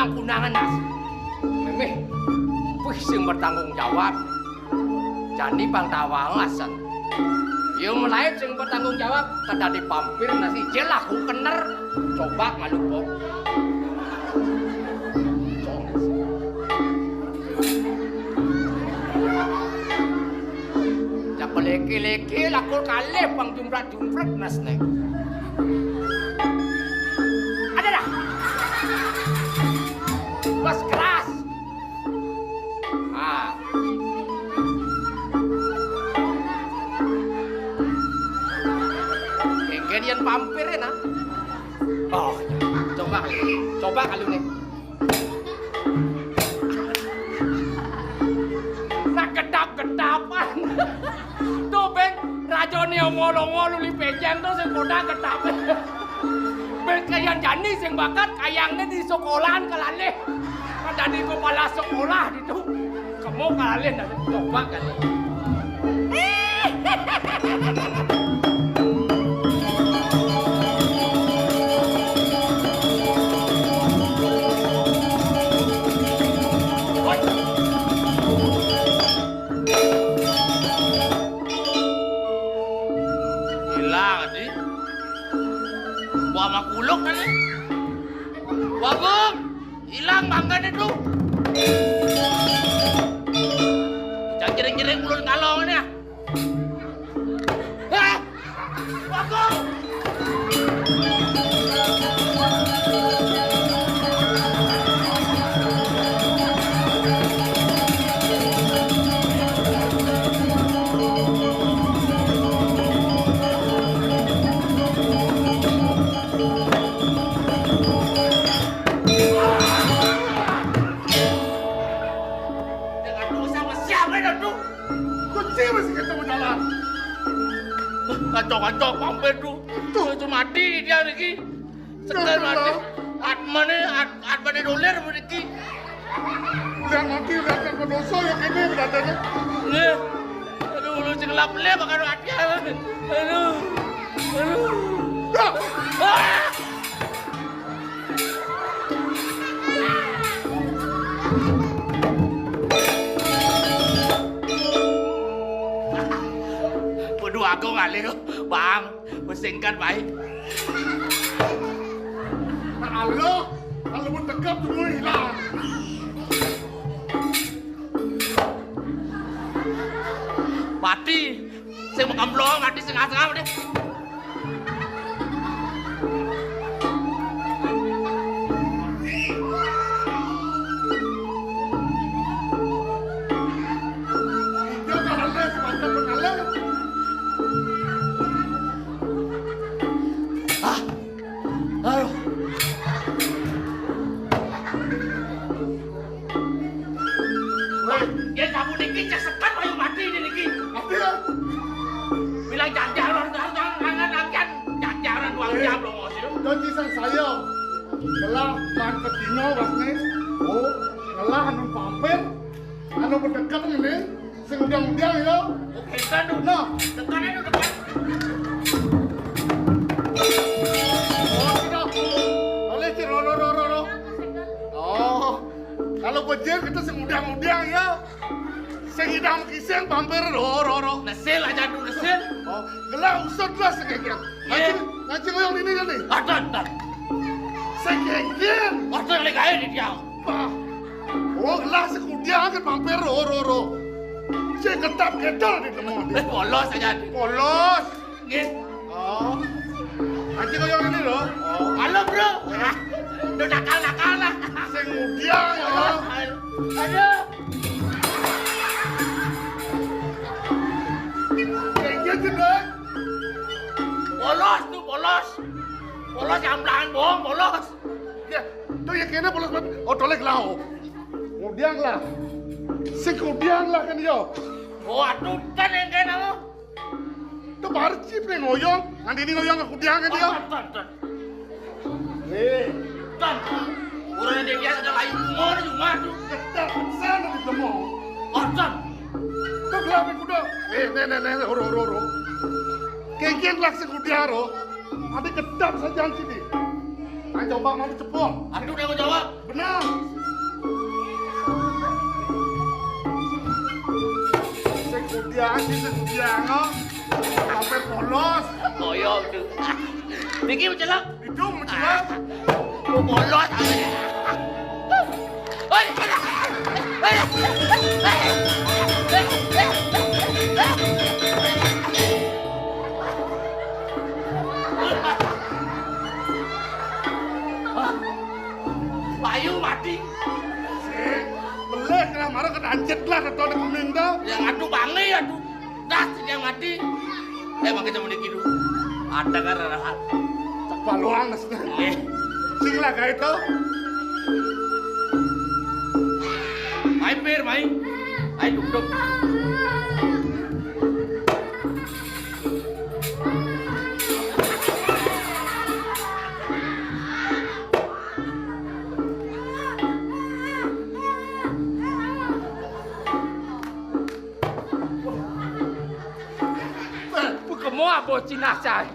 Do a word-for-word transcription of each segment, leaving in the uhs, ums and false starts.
Kunangan, Nas. Mémé, wih, sing bertanggung jawab. Jani pang tawangasan. Yo, mulai sing bertanggung jawab, kadadi pampir nasi jelah ku kener. Coba malu, Pok. Cak leki-leki lakul kalih pang jumprat-jumprat nasné. Ada dah. Bos keras. Ah. Kéngkén yén pampir, nah. Oh, coba, coba kalu nih. Nah, gedap-gedapan. Tuh, Ben, rajané ongol-ongol uli péjang tuh sing koda gedap. Ben, kayan jani sing bakat, kayangné di sekolahan kalalih. Kan dadi kepala sekolah ditu. Kamu kalalih dah, coba kan. Ilang, Adi. Buah makuluk kan, eh? Bagong, ilang manggané tuh. Jangan jering-jering ulun kalong ini, ah. Hah? Bagong! Dengan dosa masiam, eh, Datu. Kunci masih kita berjalan. Kacau-kacau pampir tu. Tu, tu mati dia lagi. Sekarang mati. Atmane, at-, atmane doler mati. Udah mati, udah tanpa dosa, ya kene berada. Nih. Aduh, lu sing lap-lep bakal hati. Aduh. Aduh. Ah! Waduh, aku ngalih, Bang. Pesingkat baik. Nah, Allah, kalau mau tegap dulu hilang. Mati. Sing makamblong, mati sing asam deh. Dia kalah, semacam mengalah. Ah, aduh. Wah, yén kamu niki cék sekat ayo mati deh niki. Mati ya? Bilang jajaran, jajaran, angan, angan, jajaran doang. Eh, jam lo ngosip. Dan kisah saya, gelah pan kedino wasné. Oh, gelah anu pampir, anu berdekat ini, sing udiang-udiang ya. Oke, kan tuh. Nah. Dekat itu, dekat. Oh, tidak. Oleh si ro, ro, ro, ro, ro. Oh. Kalau bejil kita sing udiang-udiang ya. Sing idang kising pampir ro, ro, ro. Nesil aja tuh, nesil. Oh, gelah usut lah sing kéngkén. Iya. Ngaji, ngaji ngoyong ini kan nih. Ada, ada. Sing kéngkén. Ada yang lagi di dia. Bah. Oh, gelah sing udiang kan pampir ro, ro, ro. Sing ketap kedal di temu. Eh, polos aja. Polos. Nggih. Oh. Aji kaya ngene lho. Oh. Halo, Bro. Udah nakal-nakal lah. Sing muda ya. Aduh. Kayak gitu deh. Polos tuh, polos. Polos yang belakang bohong, polos. Ya, tuh ya kene polos banget. Oh, tolek lah. Oh. Mudiang lah. Sing kudiang lah kan yo. Oh, aduh, kan yang kena lo. Tuh barci pé ngoyong, ngan ini ngoyong aku diangan dia. Tan, tan, tan. Eh, tan. Orang yang biasa ada lain umur cuma tuh. Ketat sana di temu. Oh, tan. Tuh gelap kuda. Eh, nih, nih, nih, oro, oro, oro. Kéngkén lak sing kuda ro. Ada ketat saja sini. Nah, coba mau cepung. Aduh, udah jawab. Nah. Sing kudiang, sing kudiang, oh. Sampai polos. Koyo tuh. Niki mencelok. Itu mencelok. Polos. Hei. Payu mati. Sik, belek lah, mara kedancet lah, ketua di kuning dah. Yang adu bangi, adu. Das, yang mati. Eh, pakai sama dikit dulu. Ada kan, ada. Cepat luang, maksudnya. Eh. Sing lah, kayak itu. Main, Pir, main. Ayo, duduk. Kemo apa Cina cai?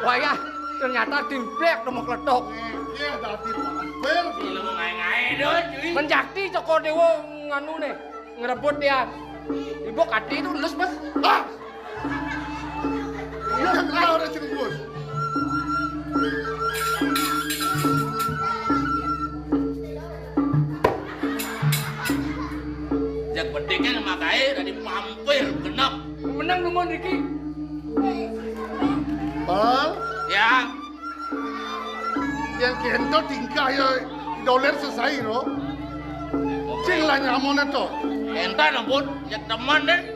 Wayah ternyata timplek nemu kletok. Iya, dadi pampir. Film ngae-ngae dong, cuy. Menjakti Cokor Dewa nganu nih, ngerebut dia. Ibu kati itu lus, Mas. Ah! Iya, kenapa udah cerebut? Yang penting kan makae dari pampir genep. Menang lu mau Riki. Bal, ya. Yang kento tingkah ya doler selesai, no. Cing lah nyamun itu. Entar ampun, ya teman deh.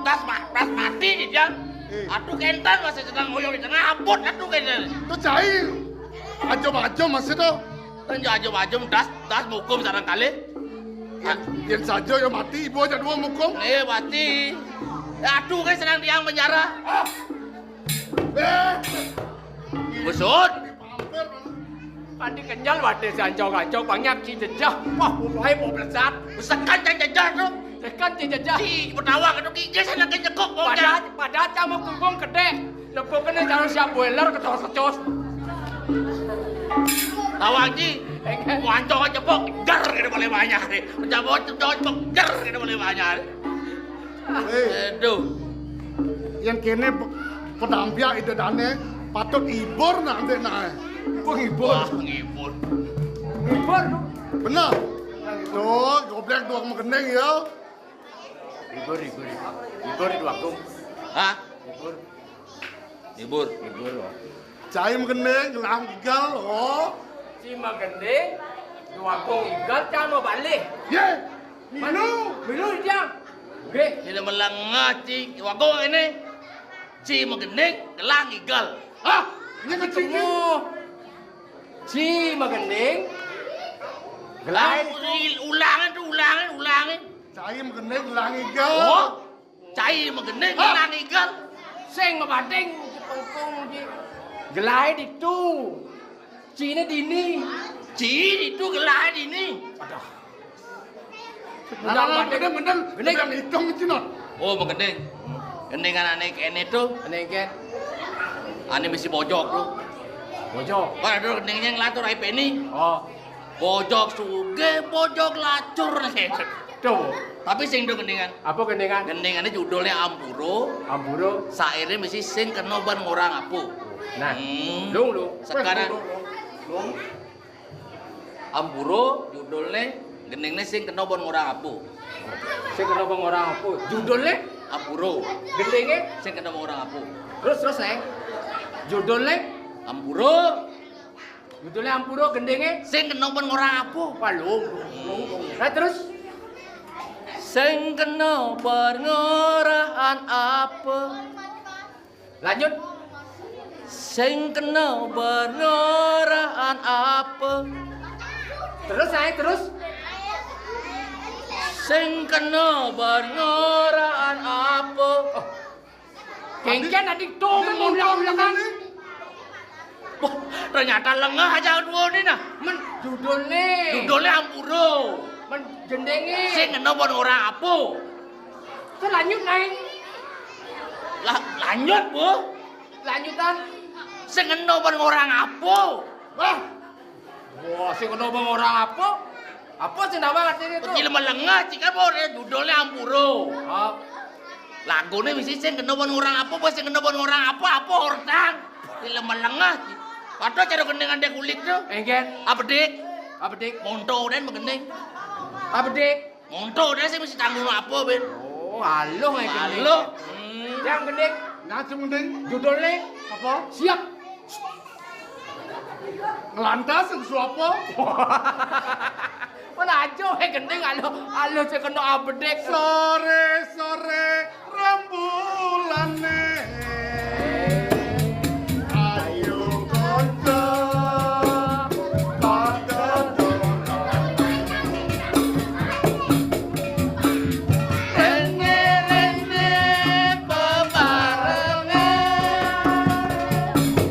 Das ma-, das mati dia. Eh. Atuh kentan masih sedang ngoyong di tengah abot atuh kentan. Itu cai. Ajom-ajom masih tuh. Kan ajom-ajom das, das mukum sarang kali. Yang, yang saja yang mati, ibu aja dua mukum. Eh, mati. Atuh kan sedang tiang penjara. Ah. Eh. Busut. Padi kenyal wate sancau-kancau, banyak ci jejah. Wah, mulai mau melesat. Sekan cang jejah tu. Sekan ci jejah. Ci betawa ke tu gigi sana ke nyekuk. Pada, pada cang mau kungkung gede. Lepuk kena jalan siap boiler ke tos secos. Tawang ci. Enggak. Wancau cepok, jar kena boleh banyak ni. Pejabat tu cepok, jar kena boleh banyak ni. Eh, aduh. Yang kene pe-, pedampiak ide dane patut ibur nak ambil nak. Penghibur. Wah, penghibur. Penghibur tu. Benar. Tuh, goblek dua sama gending ya. Hibur, hibur, hibur. Hibur itu aku. Hah? Hibur. Hibur. Hibur, oh. Cai magending, gelang gigal, oh. Ci magending, duakung igal, cai mabalih. Ye, milu. Milu, Jang. Nggih. Sida melengah, ci, wakung ini. Ci magending, gelang igal. Hah? Ini kecil. Ci magending, gelang. Ulangan tu, ulangan, ulangan. Cai magending, gelang igal. Oh. Cai magending, hah? Gelang igal. Sing mabading, ci pengkung, ci. Gelai ditu. Cine dini. Ci ditu, gelai dini. Aduh. Nah, nah, nah, gending, gending. Gending. Yang hitung, Cino. Oh, magending. Gending anak kene tu. Gending ken. Ane mesti bojok tu. Bojok. Kan ada gendingnya ngelatur ai peni. Oh. Bojok sugih, bojok lacur. Tuh. Tapi sing do gendingan. Apa gendingan? Gendingannya judulnya Ampuro. Ampuro. Sairnya mesti sing kena ban ngorang apa. Nah, hmm. Lung, lung. Sekarang. Lung, lung, lung. Ampuro judulnya gendingnya sing kena ban ngorang apa. Sing kena ban ngorang apa. Judulnya? Ampuro. Gendingnya? Sing kena ban ngorang apa. Terus, terus, Neng. Judulnya? Ampuro. Judulnya Ampuro, gendingnya? Sing kena ban ngorang apa? Wah, lung, lung, lung, lung. Nah, terus? Sing kena ban ngorang apa? Lanjut. Sing kena ban ngorang apa? Terus, saya terus. Sing kena ban ngorang apa? Oh. Kengken adik tuh, kan ulang-ulangan. Wah, ternyata lengah aja dua ni nah. Men judulnya. Judulnya Ampuro. Men gendengnya. Sing kena ban ngorang apa? Terus lanjut, Neng. Lah, lanjut, Bu. Lanjutan. Sing kena ban ngorang apa? Wah. Wah, sing kena bang orang apa? Apa sing nama artinya itu? Cil melengah, cik kan boleh judulnya Ampuro. Oh. Lagune mesti sing kena bang orang apa, apa sing kena bang orang apa, apa hortang. Cil melengah, cik. Padahal cara gendingan dia kulit tuh. Enggak. Apa dik? Apa dik? Monto dan begending. Apa dik? Monto dia sih mesti tanggung apa, Ben? Oh, aluh ae gending. Aluh. Hmm. Yang gending. Nah, sing gending. Judulnya apa? Siap. Ngelantas sing suapa? Mana aja wae gending aluh, aluh sing kena abedek. Sore-sore rembulane. Ayo kanca padha dolan. Rene-rene bebarengan.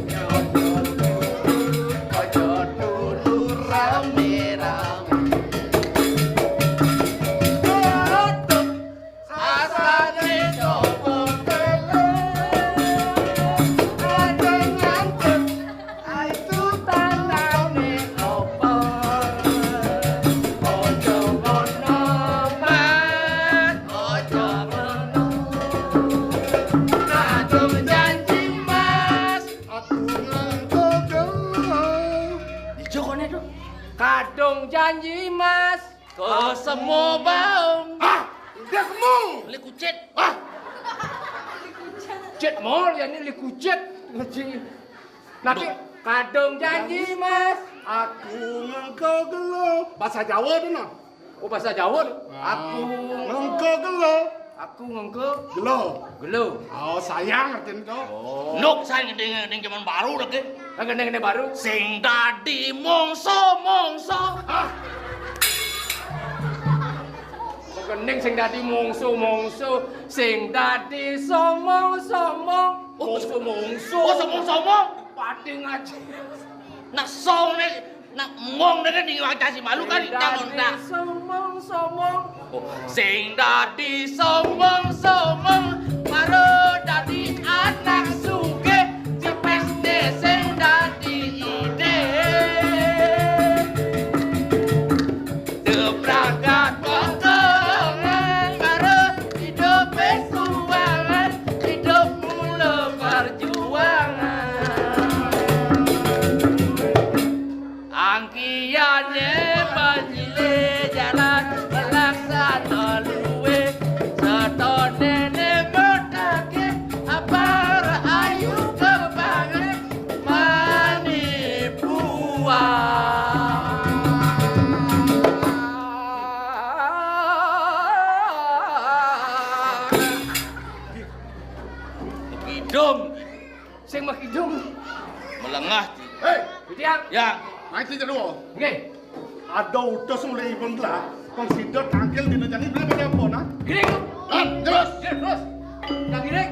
Aja dulur, aja dulur rame-rame. Tutup. Sasane coba telu, aja ngantuk, itu tandane apa? Ojo ngono, Mas, ojo ngono. Kadung janji, Mas, aku nganggo gelo. Ijo kone, Dok. Kadung janji, Mas. Kok semu baung? Ah, dia semu. Li kucit. Ah. Cit mol ya ini li kucit. Ngaji. Nanti kadung janji, Mas. Aku ngengko gelo. Bahasa Jawa tuh, nah. Oh, bahasa Jawa tuh. Ah. Aku ngengko gelo. Aku ngengko gelo. Gelo. Oh, sayang artinya tuh. Oh. Nuk saya gending gending zaman baru lagi. Gending gending baru. Sing dadi mongso-mongso. Ah. Gending sing dadi mongso-mongso, sing dadi somong-somong. Mongso-mongso. Oh, somong-somong. Pati ngaji. Nak song nih, nak mong nih kan diwaca si malu kan. Sing dadi somong-somong. Oh, sing dadi somong-somong, baru dadi anak sugih, cepesne sing dadi ide. Sepragat potongan karo idup suwangan, idup mula perjuangan. Angkiyane banyile jalan pelaksana luwe, setonene medake apar ayu kebangen manipuan. Kidung. Sing makidung. Melengah, Ci. Hei, Bitiang. Ya. Main sing kedua. Nggih. Ada utus mulai ibeng lah. Kong sida tangkil dina jani beli pada apa, nah? Giring. Lan, terus. Giring, terus. Nah, giring.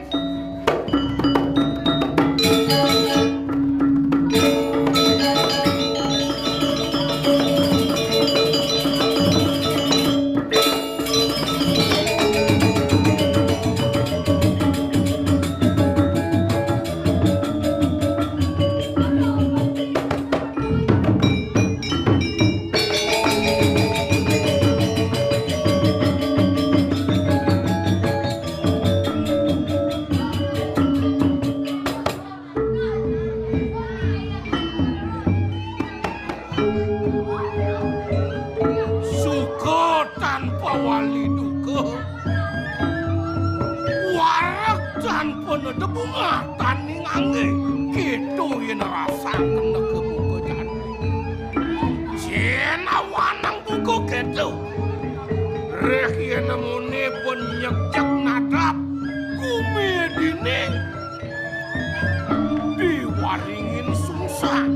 Suka tanpa wali duka, wareg tanpa nedebunga tani ngangge, keto yen rasa kena kebuka jati. Yen awanang buka keto, reh yen muni penyekcek nadap, gumi dinding, diwaringin sungsang.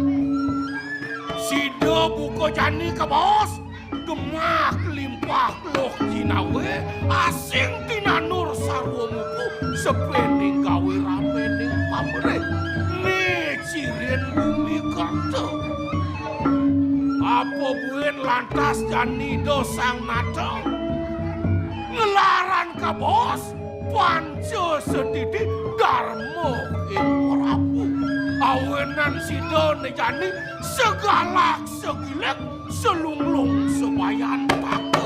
Sida buka jani ka baos, gemah limpah loh jinawe, asing tinanur sarwa mupu, sepening gawe ramening pamrih. Ne cirin bumi kerta. Apa buin lantas jani do sang nata? Ngelaran ka baos, panca setiti darma ing Prabu. Awinan sida né jani segalak segilik selunglung sebayan paka.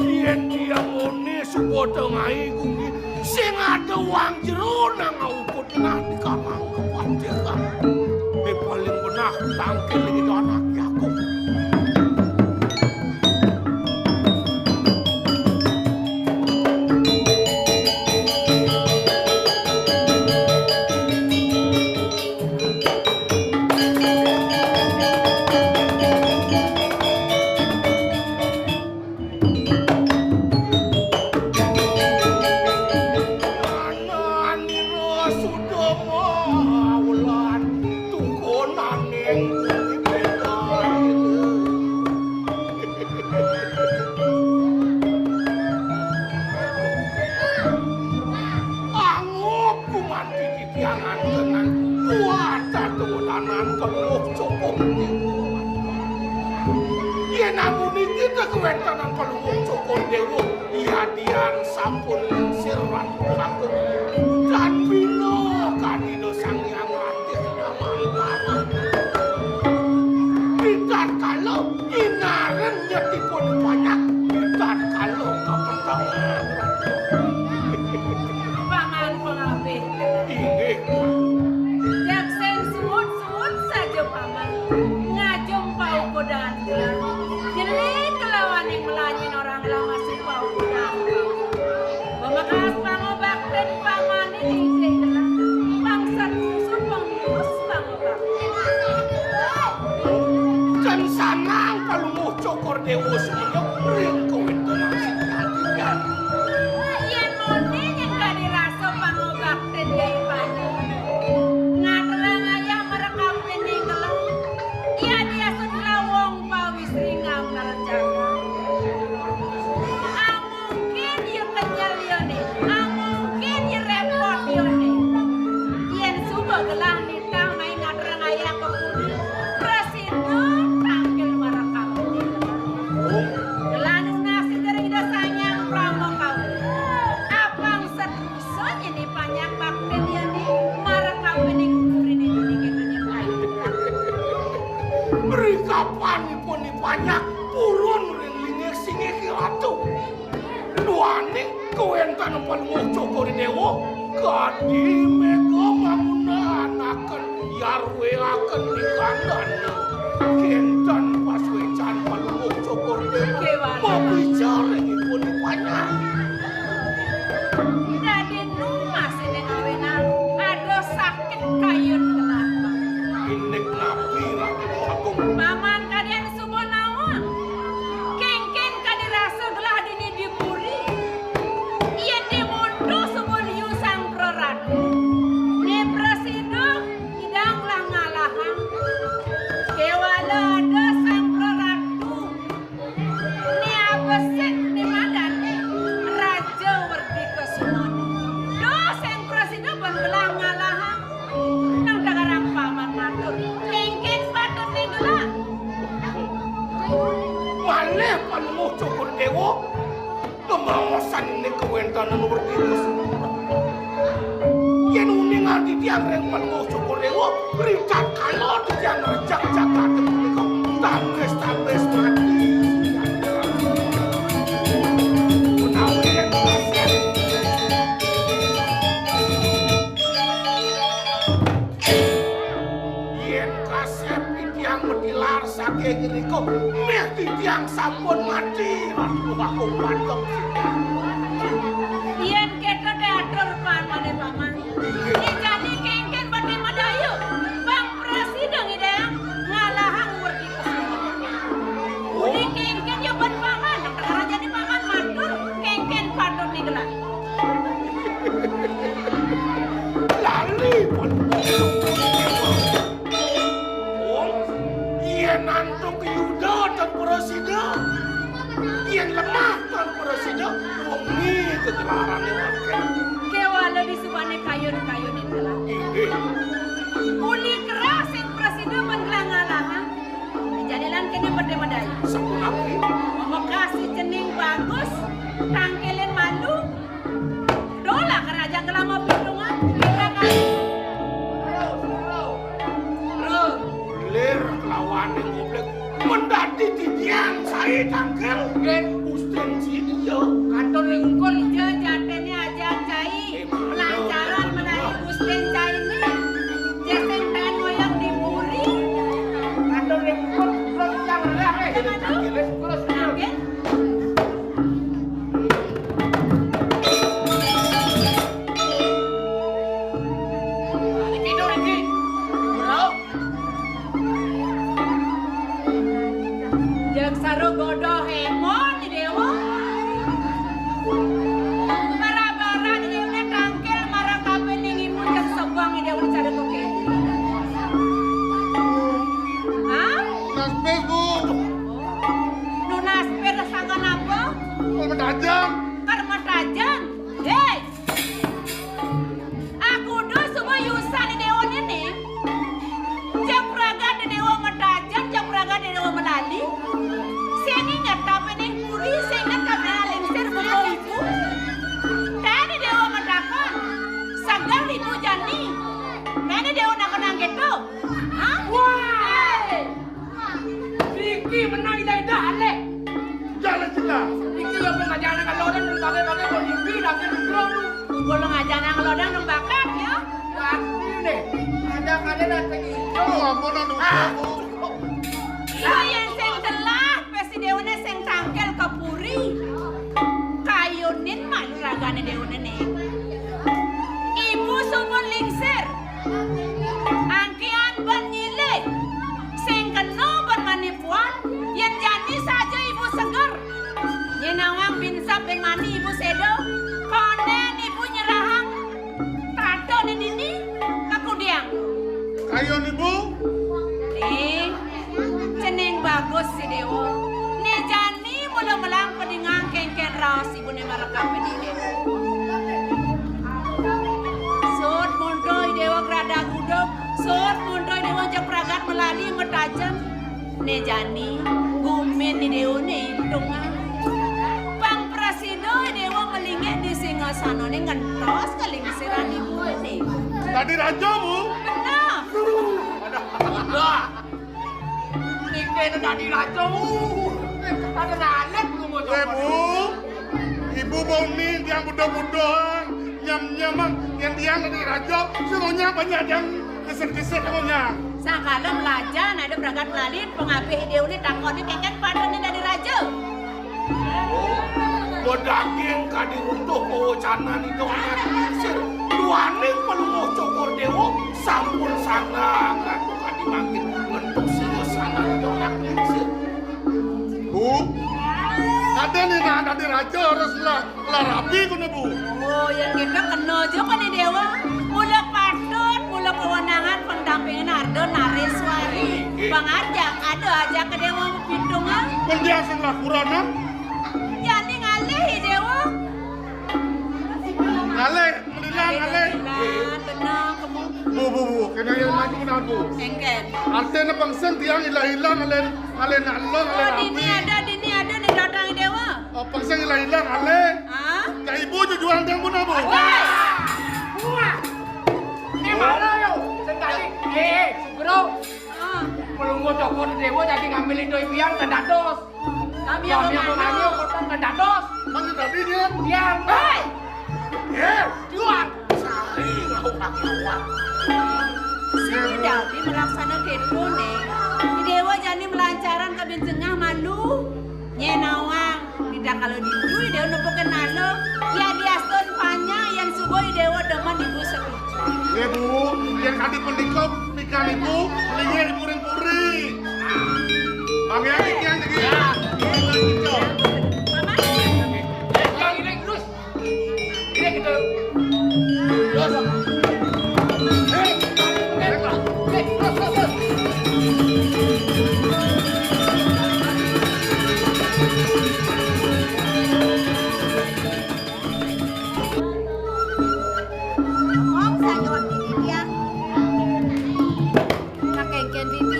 Yén dia ngoné suba tengai gumi sing ada wang jero nang Nah, di kamang kepatihan. Ini paling benar tangkil ini anak aku. Mananira sudama awelan tukunaning bumi Bethaila. Angup gumanti Tiang antenan kuat atudanan Palungguh Cokor Déwa. Yén amun iki kawéntenan Palungguh Cokor Déwa, yadian sampun lingsir Ratu Agung. Dan bina kadi Sang Hyang Ratih Namantara. Ritatkala inaren nyetipun panyak, ritatkala kapeteng. Paman pangabih. Inggih. Jak sing suud-suud saja, Paman. Ngajum paukudan gelar. Jeli kelawaning melanyin orang lamasih paukudan. Pamekas pangobakten Paman ning gelar. Bangsat musuh pangurus pangobakten. Ken sanang Palungguh Cokor Déwa sumenyep ring kawéntenan sing katigan. Yén muni nyén kadi rasa pangobakten Yai Panji. Ngaturang ayah marekapining gelar. Yadiastun lawong pawisri ngambar jagat. Amungkin ya kenyel ya né. Amungkin ya repot ya né. Yén suba gelah nitah mai ngaturang ayah ka puri. Prasida tangkil marekapining gelar. Gelah nunas ring Ida Sang Hyang Parama Kawi. Apang sedasa nyén panyak bakten ya né marekapining puriné né kéto nyén. Rikapan ipun panyak purun ring linggih singgih ratu. Duaning kawéntenan Palungguh Cokor Déwa kadi méga mangunanaken yarwéaken di kandana. Kénten pasuécan Palungguh Cokor Déwa. Kéwala. Mabicara ipun panyak. Dadi nu masih ning awinan ada sakit kayun kelapa. Indik napi Ratu Agung. Paman kadén suba nawang. Kéngkén kadi rasa gelah dini di puri. Yén di monto suba liu Sang Praratu. Né prasida ngidang lah ngalahang. Kéwala ada Sang Praratu. Né abesik né madan Raja Werdi Kesuma. Duh, sing prasida ban gelah ngalahang. Nang dagarang paman matur. Kéngkén patut né gelah. Malih Palungguh Cokor Déwa. Kemaosan ing kawéntenan Werdi Kesuma. Yén uningang titiang ring Palungguh Cokor Déwa, ritatkala titiang ngrejek jagaté punika, tambis-tambis mati. Menawi yén kasép, yén kasép titiang matilar saking irika, méh titiang sampun mati, Ratu Agung Padma. Yén kéto té atur pamané Paman. Né jani kéngkén badé madaya, pang prasida ngidang ngalahang Werdi Kesuma. Uli kéngkén ya ban Paman, rajane Paman matur, kéngkén patut né gelah. Lali pun. Wong, yén antuk Yuda tan prasida, yén lemah tan prasida, wengi kegelarané mangkin. Kéwala disubane kayun-kayunin gelah. Inggih. Uli kerah sing prasida ban gelah ngalahang. Jani Titiang cai tangkil. Nggih. Gustin sini ya. Katon ring ungkur. Ija jatine ajang cai. Eh, malu. Lancaran menawi Gustin caine. Ija sing taen ngoyong di puri. Katon ring ungkur. Terus tangkil, eh. Tangkil, eh. Terus. Nggih. Niki to, niki. Ora. Jeng saro godoh emon, Dewa. Bara-bara Dewa tangkil marang kapining ibu jeng sebang Dewa cara koke. Hah? Nunas pir, Bu. Nunas pir sangkan apa? Karma tajam. Karma tajam. Hei! Aku do suba yusan Dewa nene. Jeng pragat Dewa matajan, jeng pragat Dewa melali. Sing inget kapining puri, sing inget kapining lingsir buka ibu. Tani Dewa matakon, seger ibu jani. Tani Dewa nakon anggeto. Hah? Wah! Hei! Niki menang ida-ida alih. Jalan jelas. Niki ya pun ngajana kalau orang nang bagai-bagai kok niki lagi nugro tu. Kulo ngajana kalau orang nang bakat ya. Pasti nih. Ada kalian datang itu. Oh, ampun, aduh. Ah. Iya, yang sing telah, pesi dewane sing tangkil ke puri. Kayunin malu ragane dewane nih. Ibu sumun lingsir. Angkian ban nyilih. Sing kena ban mani puan, yen jani saja ibu seger. Yen nawang bin sap bin mani ibu sedo, konden ibu nyerahang. Tadone dini, kakudiang. Kayun ibu? Eh, cening bagus si Dewa. Ne jani mula melang pedingang kengken raos ibune marekap pedine. Sut monto i Dewa gradak guduk, sut monto i Dewa jek pragat melali metajem. Ne jani, gumin i Dewa ne itungan. Pang prasida i Dewa melingit di singasanane ngentos kelingsirane ibune. Dadi raja, Bu? Bener. Aduh, aduh. Niki dadi raja. Ada nalek belum bocor. Eh, Bu. Ibu bau ni tiang buda-buda, nyam-nyam, yang tiang dadi raja, semuanya banyak yang gesit-gesit semuanya. Sangkala melajan, ada berangkat lalit, pengabih dia uli takoni kengken padane dadi raja. Oh, bedaging kadi runtuh kawacanan Ida Anak Lingsir. Duaning Palungguh Cokor Dewa sampun sangang ratu kadi mangkin ngentuk singasanan Ida Anak Lingsir. Bu, kadene nak dadi raja harus lah, lah rabi kene, Bu. Oh, yen kita kena aja kene Dewa. Mula patut, mula kewenangan pendampingan Arda Nareswari. Nggih. Bang Arjak, ada aja ke Dewa pitungan. Pendiang sing lah kurana. Jani ngalih, Dewa. Ngalih, melilan, ngalih. Melilan, bener, kamu. Bu, bu, bu, kena yang maju benar, Bu. Engken. Artinya pengsen tiang ilah-ilah ngalih, ngalih nak lo, ngalih. Oh, dini rabi. Ada, dini ada, ni datang Dewa. Oh, pengsen ilah-ilah ngalih. Hah? Ka ibu jujuran tiang pun, Bu. Wah. Wah. Ini mana yo? Sendali. Eh, Sugro. Ah. Pelungguh Cokor Dewa jadi ngambil itu piang ke dados. Kami yang kami yang memanggil. Memanggil, kota nggak dados. Mana tadi dia? Yang. Hei! Ya, jual. Sari, mau pakai uang. Sing dadi melaksana keto ne. Dewa jani melancaran kabin jengah malu. Nyen nawang, tidak kalau dindu Dewa nepukin malu. Ya diastun panya yang subuh Dewa demen ibu setuju. Ya, Bu, yang tadi pendikop. Ikan ibu, belinya di puri-puri. Bang ya, ikan lagi. Ya. Mama. Eh, yang ini terus. Ini kita. Terus. Eh, eh, terus, terus, terus. Ngomong saja waktu ini dia. Kakengken bibi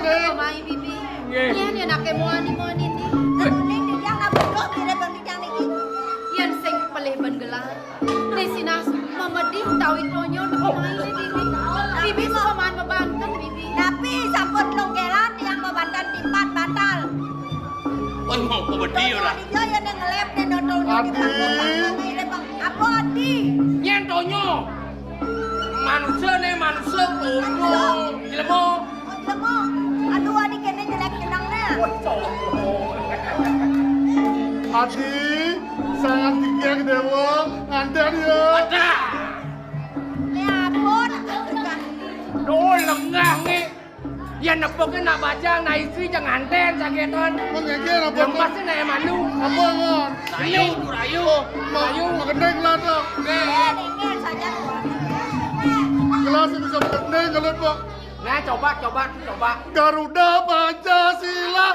Pemain bibi. Nggih. Yén anaké muani-muani ni. Kuning dijang nak bodoh mirip bang dijang niki. Yén sing pelih ben gelar. Di sinas mamedih tawi konyo nak pemain ni bibi. Bibi suka maan bebanten bibi. Napi sampun lungkeran tiang bebanten tipat batal. Wah, mau pemedih ora? Dia yang ngelep nih nonton di Adi. Apa Adi? Nyén tonyo. Manusia né manusia, tonyo. Jelema. Oh, jelema. Aduh, Adi kéné jelek jenengné. Adi, sangat digek dewa, nganten ya. Ada. Né ampun. Duh, lengah né. Yén nepuké nak bajang, nak istri jang nganten sakéton. Mengké apa? Lemas né nak malu. Apa ngon? Rayu, rayu. Rayu. Magendeng lah tuh. Gelas bisa magendeng kalau tuh. Nah, coba, coba, coba. Garuda Pancasila.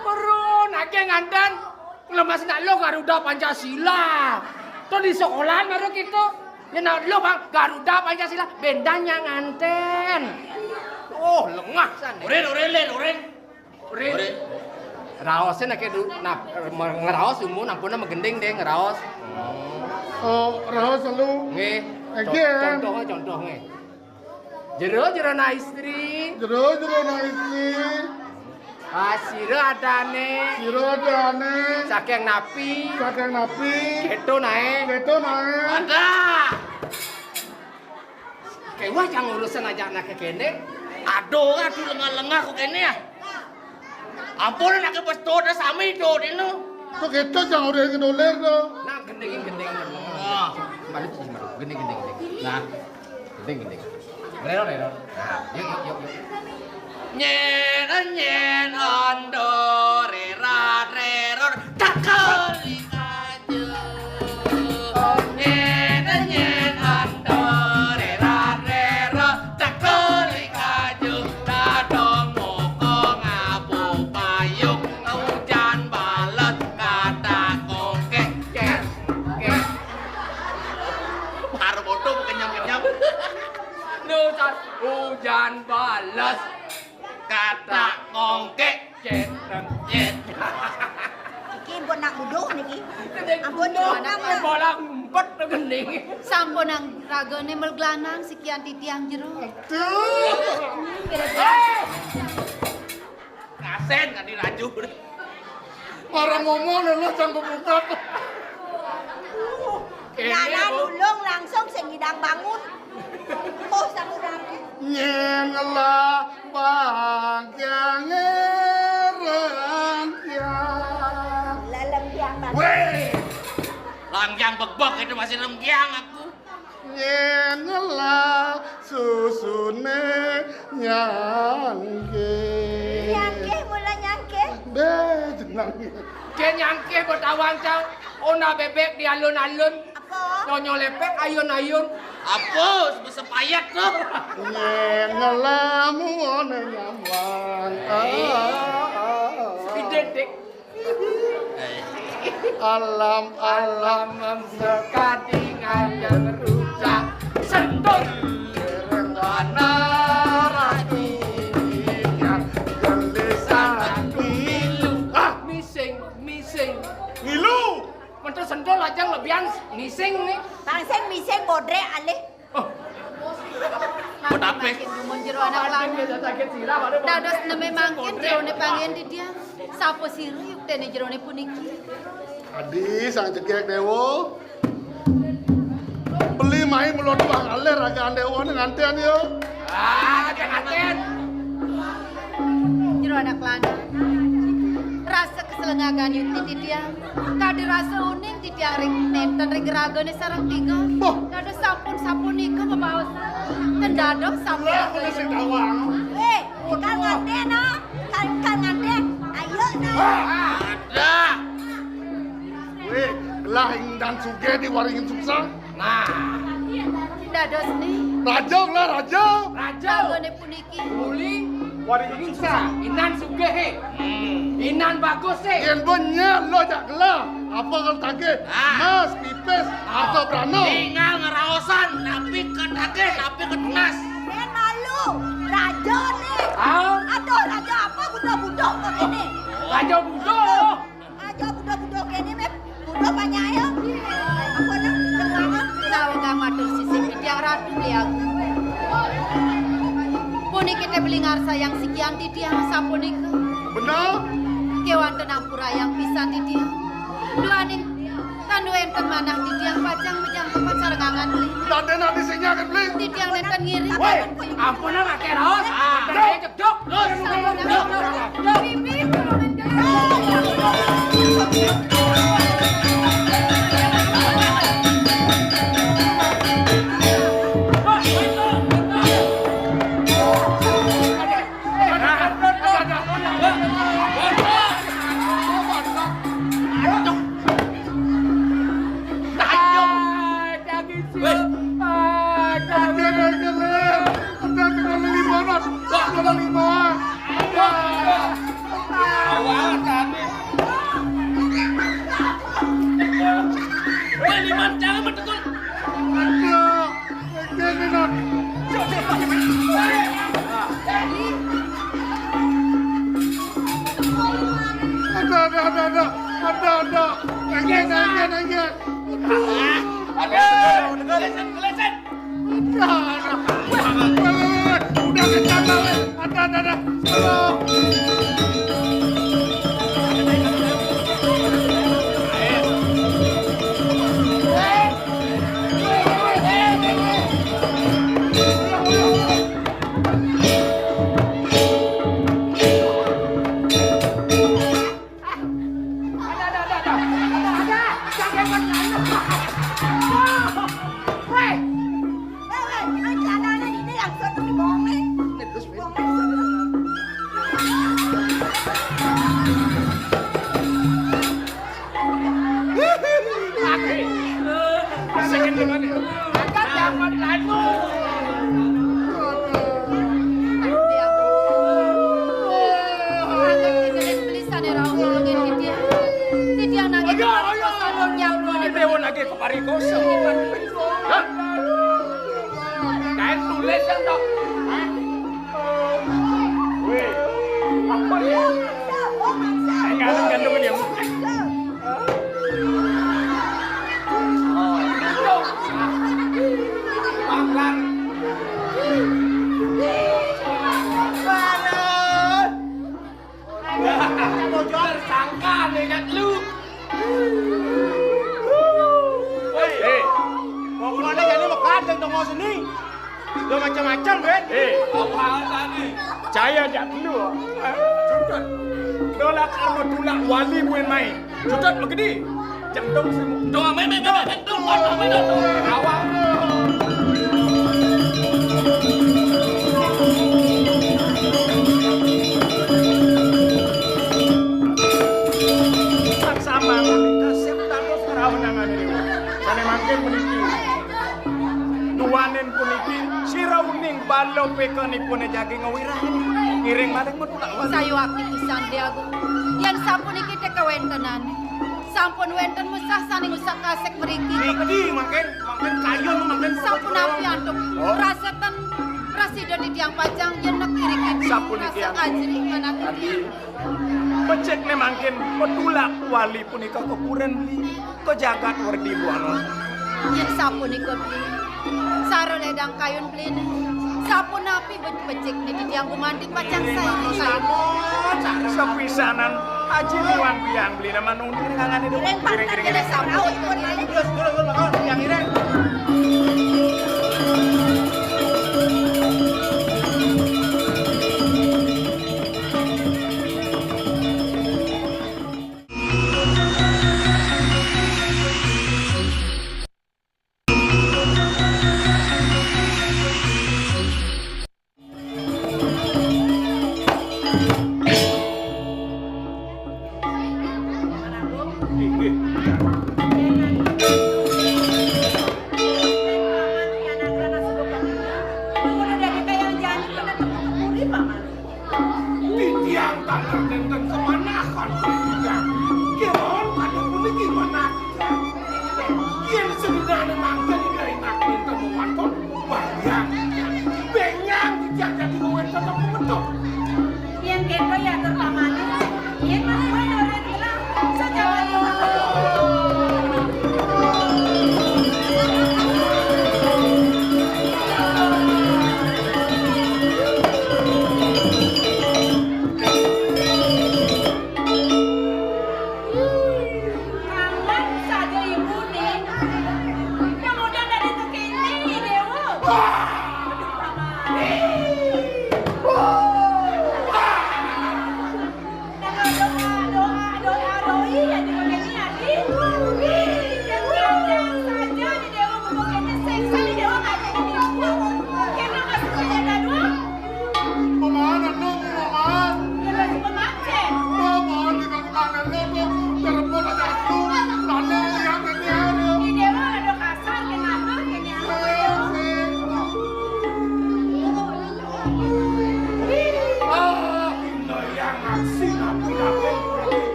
Perun, aké nganten. Lemas nak lo Garuda Pancasila. Tuh di sekolahan baru gitu. Ya nak lo bang Garuda Pancasila. Bendan yang nganten. Oh, lengah san. Urin, urin, Lin, urin. Urin. Urin. Raosé nak du, nah, ngeraos umur ampun magending deh ngeraos. Oh, raos lu. Nggih. Oke. Contohnya, contohnya. Jero-jero na istri. Jero-jero na istri. Ah, sira adané. Sira adané. Saking napi? Saking napi? Kéto naé. Kéto naé. Ada. Kéweh jang urusan aja anak kéné. Aduh, aduh lengah-lengah kok kéné ya. Ampun anak pas tuh udah sami tuh dino. Tuh kéto jang udah ngedoler tuh. Nah, gendengin gendengin. Wah. Balik sih, balik. Gendeng gendeng gendeng. Nah. Gending, gending. Rero, rero. Nah, yuk, yuk, yuk, yuk. Nyén, nyén, ondo, rera, rero, cakeli kaju. Nyén, nyén, ondo, rera, rero, cakeli kaju. Dadong moko ngabu payung, ujan bales, kata kongkek. Kek, kek. Baru bodoh kenyam-kenyam. Nusan ujan bales. Kata kongkek. Ceten. Cet. Iki ampun nak uduh niki. Ampun, ampun. Bola ngumpet tuh gending. Sampun nang ragané melglanang sikian titiang jero. Aduh. Kasen kan dirajur. Orang ngomong lho, lo sanggup buka. Nyana nulung langsung sing ngidang bangun. Oh, sanggup bangun. Nyén lah bangkiang ngerang kiang. Lah, lengkiang banget. Wéh. Langkiang begbek itu masih lengkiang aku. Nyén ngelah susuné nyangkih. Nyangkih, mula nyangkih. Bé, jeneng. Ké nyangkih betawang cang, ona bébék di alun-alun. Apa? Nyonya lépék ayun-ayun. Apa? Sebesar payet tuh. Nyén ngelah muoné nyawang. Ah, ah, ah, ah. Idék, Dék. Alam, alam, sekading ayang rujak sentul. Wana rati yang gelisah milu. Ah, mising, mising. Milu. Mentu sentul aja lebihan mising nih. Tangsing mising bodré alih. Oh. Buat apa? Makin dumun jero anak lanang. Dados neme mangkin jeroné panggén titiang. Sapa sira yukténé jeroné puniki? Adi Sang Jegég Déwa. Beli mai mula tuang alih ragaan déwa ning nganten ya. Ah, nganten. Jero anak lanang. Rasa keselengagan yukti titiang. Kadi rasa uning titiang ring nénten ring ragané sareng tiga. Boh. Dados sampun-sampun nika mabaosan. Ten dados sampun. Lah, udah sing tawang. Eh, kal nganten, no. Kal, kal nganten. Ayo, no. Ah, ada. Wéh, lah ing dan sugih di waringin suksa. Nah. Dados ni. Raja lah, raja. Raja. Ragané puniki. Uli. Waringin suksa. Inan sugih, eh. Hmm. Inan bagus, eh. Yén benyel lo jak gelah. Apa kalau tagih? Ah. Mas, pipis, atau brano? Tinggal ngeraosan, napi ketagih, napi ketunas. Yén malu, raja ni. Ah. Yang sikian titiang sapunika. Bener? Kéwanten ampurayang pisan titiang. Duaning tan wénten manah titiang pacang mejangkepan sarengangan beli. Dadéna di sini kan beli. Titiang nénten ngiring. Woi, ampun lah, maké raos. Ah, jedok. Bibit. Weh, Liman, jangan mendekat. Aduh. Ada, ada, ada, ada. Ada, ada. Enggak, enggak, enggak, enggak. Aduh, keleset, keleset. Ada, ada. Weh, weh, weh, weh. Udah kencang, weh. Ada, ada, ada. Tolong. Dewa nagih keparikosa. Hah? Kain tulis yang tok. Weh, apa ya? Enggak ada gantungan ya. Makan. Tersangka nih, Kak, lu. Hei, pokoknya jadi mekat yang tengok sini. Udah macam-macam, Ben. Hei, apa alasan nih? Caya jak dulu. Sudah. Dola karena tulak wali buin main. Cudot begedi. Jantung semu. Doa meme meme jantung. Doa meme jantung. Awal. Saksama kasep dados rawenangan dewa. Sané mangkin puniki. Duaning puniki sira uning bala pekanipun jagi ngawirahang. Ngiring malih Sayuwakti pisan, Dé Agung. Yén sapuniki té kawéntenan, sampun wénten musah sané ngusap kasik mriki. Niki mangkin, mangkin kayun, mangkin sapunapi antuk rasetan prasida titiang pacang yén nek iriki sapuniki rasa ajri manah titiang. Becikné mangkin petulak wali punika kapuren beli. Ka jagat Werdi Buana. Yén sapunika beli, sara ledang kayun beliné. Sapunapi be-, becikné titiang gumanti pacang saé. Sapisanan Aji Liwan Biang beliné manungkir ngangané dulu. Ngiring, ngiring, ngiring. Sampun. Terus, terus, terus, terus, yang ngiring. Titiang taler nénten kamanahan titiang. Kémaon pada puniki manah titiang. Yén sedinané mangkin Ida Inak nénten mawantun, bayang titiang. Bénjang titiang dadi ruwet tetep metu. Yén kéto ya atur pamané. Yén mah kowe ora ngelah, sajalan.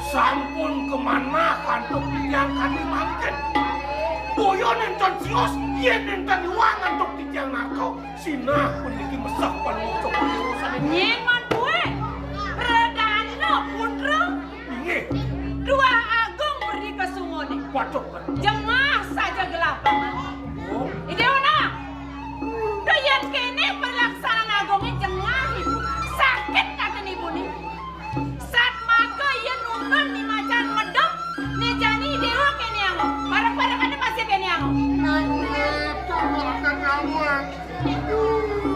Sampun kamanah antuk titiang kadi mangkin. Boya nénten sios, yén nénten iwang antuk titiang narka, sinah puniki meseh Palungguh Cokor I Déwa sané. Nyén man kué, Pradana Putra. Inggih. Tuah Agung Werdi Kesumané. Waduh. Jengah saja gelah, Paman. Oh. I Déwa nah. Duh, yén kéné pelaksanaan agungé jengah ibu. Sakit atin ibuné. Satmaka ia nundun ni macan medem, né jani Déwa kéné angob. Parek-parekané masih kéné angob. Aduh, akan ngawur.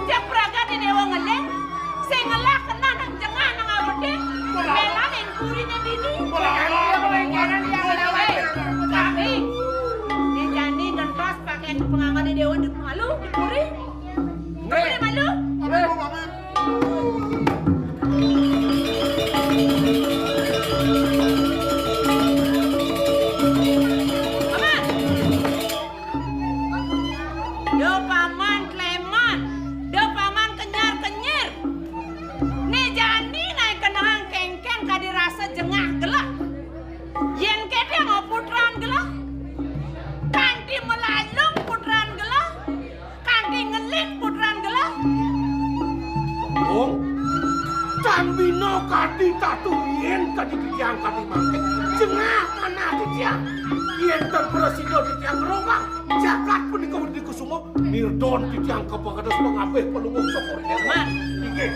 Cék pragat né Déwa ngeling, sing ngelah kena nang jengah nang abeté, mélanin puriné dini. Tapi, né jani gentos pakaian pengangané Déwa di malu, di puri. Di puri malu. Paman. Da paman kleman, da paman kenyar-kenyir. Né jani naé kenehang kéngkén kadi rasa jengah gelah. Yén kéto mau putran gelah, kanti malalung putran gelah, kanti ngeling putran gelah. Agung, tan bina kadi tatu riin kadi titiang kadi mangkin, jengah manah titiang. Yén tan prasida titiang ngrogak jagat punika Werdi Kusuma, nirdon titiang kapagedes pangabih Palungguh Cokor I Déwa. Man. Inggih.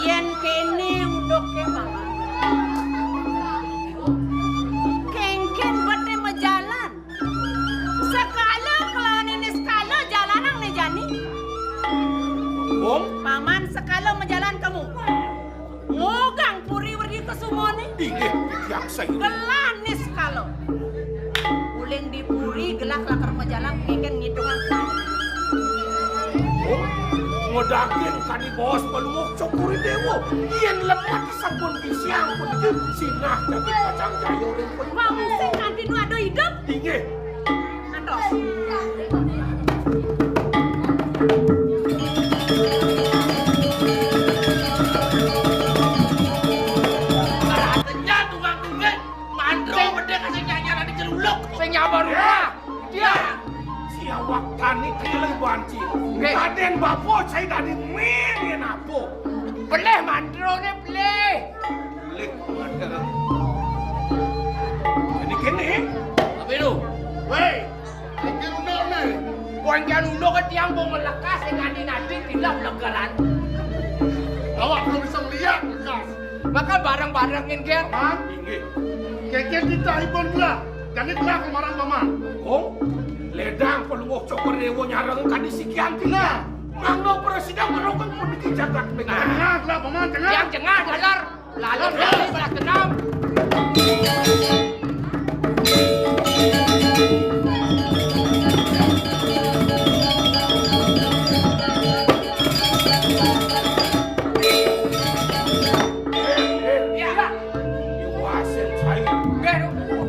Yén kéné unduké, Paman, kéngkén beté majalan. Sekala kelawan niskala jalanang né jani. Agung. Paman sekala majalan kemu. Ngogang puri Werdi Kesumané. Inggih, titiang saireng. Gelah niskala. Uling di puri gelah lakar majalan, kéngkén ngitungang. Oh, ngedagang kadi baos Palungguh Cokor I Déwa. Yén lemah sampun bisiang puniki sinah jagat pacang jaya ring pun. Wah, sing kanti nu ada idup. Inggih. Antos. Ratennya tukang tunggal, mandro bedé kasih nyanyaran di celuluk. Sing nyabar rumah. Dia. Siawak tani keliling banci. Nggih. Kadén bapa saya dadi mé napa? Pelih mandroné pelih. Pelih mandro. Jadi kéné. Apa itu? Wéh, pikir unduk né. Wong jan unduk ké tiang bong lekas sing nganti-nanti tidak legeran. Awak belum bisa lihat lekas. Maka bareng-barengin, Ger. Paman. Inggih. Kéngkén titahipun gelah. Jani gelah kemaran, Paman. Kong, ledang Palungguh Cokor I Déwa nyareng kadi sikian titiang. Nah. Mangda prasida ngrogak puniki jagat. Nah, gelah, Paman, jengah. Tiang jengah, dalar. Lalu, lalu, balas dendam. Eh, eh, iya. Iwasin saya. Nggih, Duk.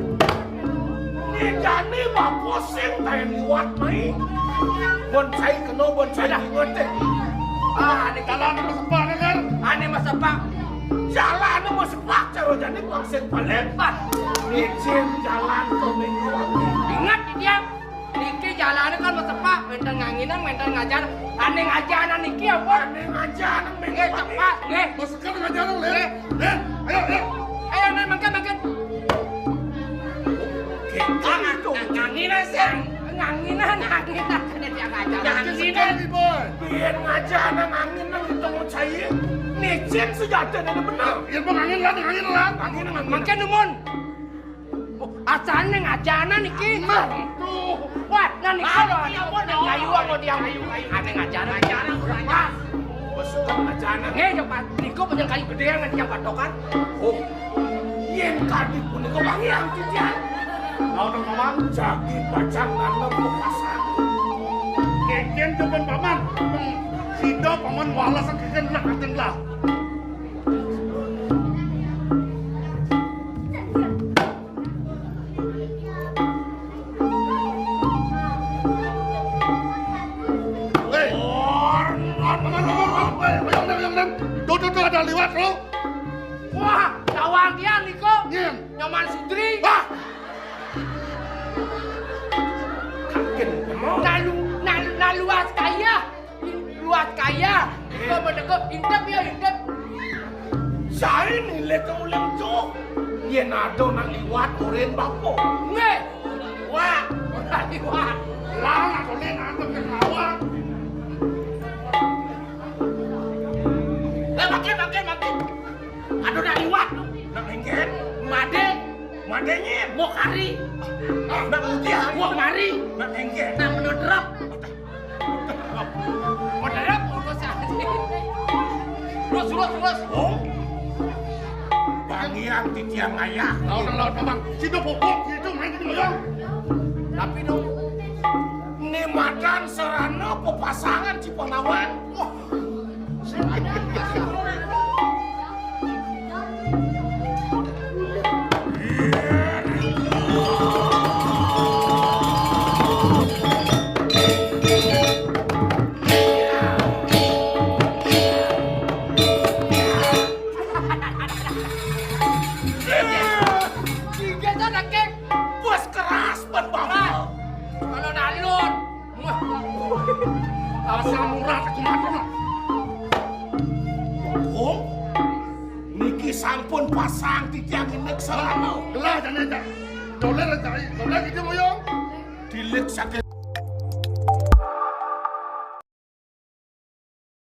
Né jani bapa sing taén liwat mai. Bonsai kena bonsai inget, eh. Ah, né jalan masepak, né, Ger? Ané masepak. Jalan masepak, cara jani pang sing paling. Bah. Licin jalan ke minggu. Inget, Diang. Niki jalané kan masepak, wénten nganginan, wénten ngajanan. Ané ngajanan niki apa? Ané ngajanan, nggih, cepat, nggih. Masepak ngajanan, Lén. Nggih. Lén, ayo, ayo. Ayo, Lén, mangkin, mangkin. Nggih, ngang-, ngang-, nganginan, sing. Nganginan, nganginan. Ané dia ngajanan. Nganginan. Sekali, Boy. Biar ngajanan, nganginan, ketemu saya. Licin sujata, ada bener. Ya, Bang, angin lan, angin lan. Angin, angin. Mangkin, dumun. Oh, asané ngajanan iki. Nah, tuh. Wah, nah niki lho, iki apa, kayu apa, Diang? Ané ngajanan. Ngajanan, ngajanan. Wes, ngajanan. Nggih, ya, Pak. Niku punya kayu gedé yang yang patokan. Oh. Yén kadi punika wangi yang titiang. Mau dong, Paman. Jagi pacang nanem wekasan. Kéngkén depan Paman. Sida Paman wales kéngkén lah, kéngkén lah. Hei. Tuh, tuh, tuh, ada liwat, lo. Wah, Tawang tiang niko. Nyen. Nyoman Sudri. Wah. Kaget, emang. Nalu, nalu, naluas kaya. Luas kaya. Iko menegep, intep ya, intep. Sae nilai ke uleng tu. Yen ada nak liwat urin bapa. Nggih. Wah. Ora liwat. Lah, nak boleh nak ada ke kawan. Eh, makin, makin, makin. Aduh, nak liwat. Nak lengket. Made. Made nyen. Mau kari. Ah, nak mudian. Mau mari. Nak lengket. Nak menodrop. Menodrop, urus aja. Terus, terus, terus. Oh. Bagian titiang ayah. Lawan, lawan, Bang. Situ pupuk, situ main, situ main. Tapi dong, ni madan sarana pepasangan Cipangawan. Wah. Tiga sana, Kek. Bos keras, ban bawah. Kalau nalun. Asam urat aku matur. Kong, niki sampun pasang titiang inek sarana. Gelah jane, Cak. Doler, Cak. Doler gitu, Moyong. Dilik saking